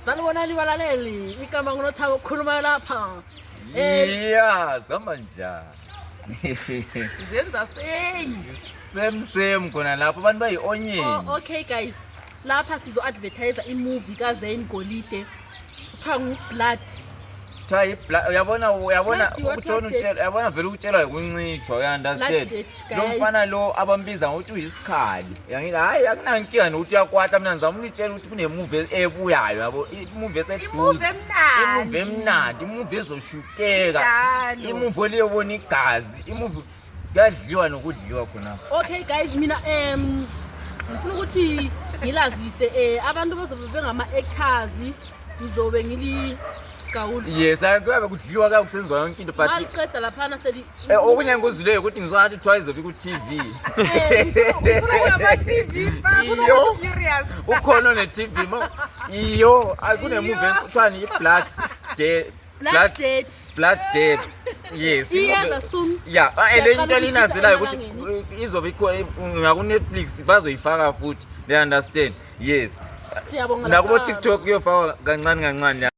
Sanibonani balaleli, igama nguNothabo okhuluma lapha. Eh Yeah, zihamba njani? Zenza seyi. Same same khona lapho abantu bayi-onion. Oh, okay guys, lapha sizo advertise imovie kaZain Golide. Kuthiwa ngu-Blood. Kuthiwa uyabona uyabona Blood, what utshona blood utshela debt? uyabona vele ukutshelwa yikuncitshwa uya understand. Blood debt, Lo guys. mfana lo abambiza ngokuthi uyisikhali. Yangithi hayi akunankinga nokuthi uyakwata mina ngizama ukunitshela ukuthi kunemuvi ebuyayo yabo imuvi eseduze. Imuvi emnandi. Imuvi emnandi, imuvi ezoshuteka. Njalo. Imuvi oliyobona igazi, imuvi kuyadliwa nokudliwa khona. Okay guys, mina ngifuna ukuthi ngilazise abantu bazobe bengama actors, ngizobe ngiligawulu. Yes, kuyabe kudliwa kuyabe kusenziwa yonke into but Maliqeda laphana seli okunye engikuzileyo ukuthi ngizwa ngathi kuthiwa izobe ku-TV. Ama-TV, Iyo. furious. Ukhona one-TV mo iyo kunemuvi kuthiwani i-blood de Blood Debt. Blood Death. Yes. Iyeza soon. Yeah, le into Siyaqala elinazelayo ukushisa ukuthi emalangeni. izobe ikhona ngaku-Netflix bazoyifaka futhi. They understand. Yes. Siyabonga Nakubo laphana. TikTok kuyofakwa kancane kancane.